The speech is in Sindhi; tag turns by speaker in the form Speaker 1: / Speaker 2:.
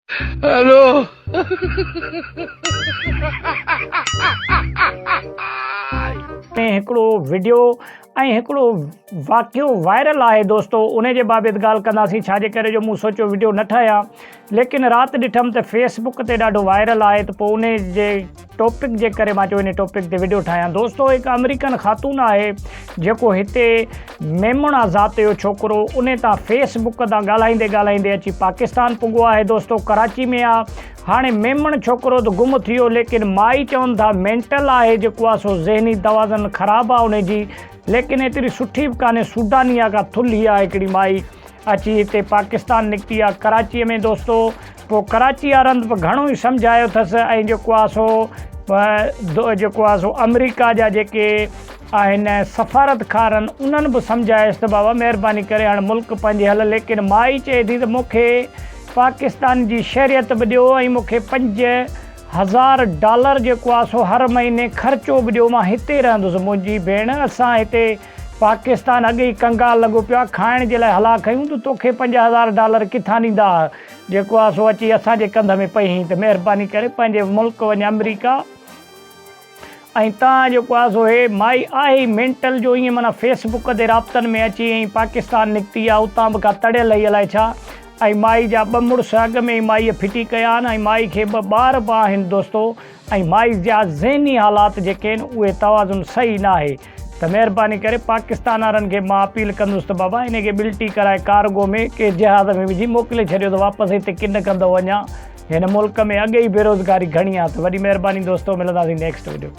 Speaker 1: هلو.
Speaker 2: ۾ هڪڙو وڊيو ۽ هڪڙو واقعو وائرل آهي دوستو انهي جي بابت ڳالهه ڪنداسين ڇا جي ڪري جو مون سوچيو وڊيو نه ٺاهيان ليڪن رات ڏٺم ته فيس بڪ تي ڏاڍو وائرل آهي ته پوء انهي جي ٽاپڪ جي ڪري مان چيو انهي ٽاپڪ تي وڊيو ٺاهيان دوستو هڪ آمريڪن خاتون آهي جيڪو هتي ميمڻ آ ذات جو ڇوڪرو انهي تان فيس بڪ تان ڳالهائيندي ڳالهائيندي اچي پاڪستان پڳو آهي دوستو ڪراچي ۾ آ هاڻي ميمڻ ڇوڪرو ته گم ٿي ويو ليڪن مائي چون ٿا مينٽل آهي جيڪو آ سو ذهني توازن خراب آ انهي جي ليڪن ايتري سٺي به ڪانهي سوڊاني آ ڪا ٿلهي آ هڪڙي مائي اچي هتي پاڪستان نڪتي آ ڪراچي ۾ دوستو پوء ڪراچي وارن به گهڻو ئي سمجهايو اٿس ۽ جيڪو آ سو جيڪو آ سو آمريڪا جا جيڪي آهن سفارتڪارن انهن به سمجهايس ته بابا مهرباني ڪري هاڻ ملڪ پنهنجي هل ليڪن مائي چئي ٿي ته مون کي پاڪستان جي شهريت به ڏيو ۽ مون کي 5000 ڊالر جيڪو آ سو هر مهيني خرچو به ڏيو مان هتي رهندس منهنجي ڀيڻ اسان هتي پاڪستان اڳ ئي ڪنگال لڳو پيو آ کائڻ جي لاء هلا کيون ته توکي 5000 ڊالر ڪٿان ڏيندا جيڪو آ سو اچي اسان جي ڪنڌ ۾ پئين ته مهرباني ڪري پنهنجي ملڪ وڃ آمريڪا ۽ تان جيڪو آ سو هي مائي آهي ئي مينٽل جو ائين معنيٰ فيس بڪ تي رابطن ۾ اچي ۽ پاڪستان نڪتي آ اتان به ڪا تڙيل هئي الائي ڇا ۽ مائي جا ٻه مڙس اڳ ۾ ئي مائيء ڦٽي ڪيا آهن ۽ مائي کي ٻه ٻار به آهن دوستو ۽ مائي جا ذهني حالات جيڪي آهن اهي توازن صحيح ناهي ته مهرباني ڪري پاڪستان وارن کي مان اپيل ڪندس ته بابا انهي کي ٻلٽي ڪرائي ڪارگو ۾ ڪي جهاز ۾ وجهي موڪلي ڇڏيو ته واپس هتي ڪن ڪندو اڃا هن ملڪ ۾ اڳ ئي بيروزگاري گهڻي آ ته وڏي مهرباني دوستو ملنداسين نيڪسٽ وڊيو.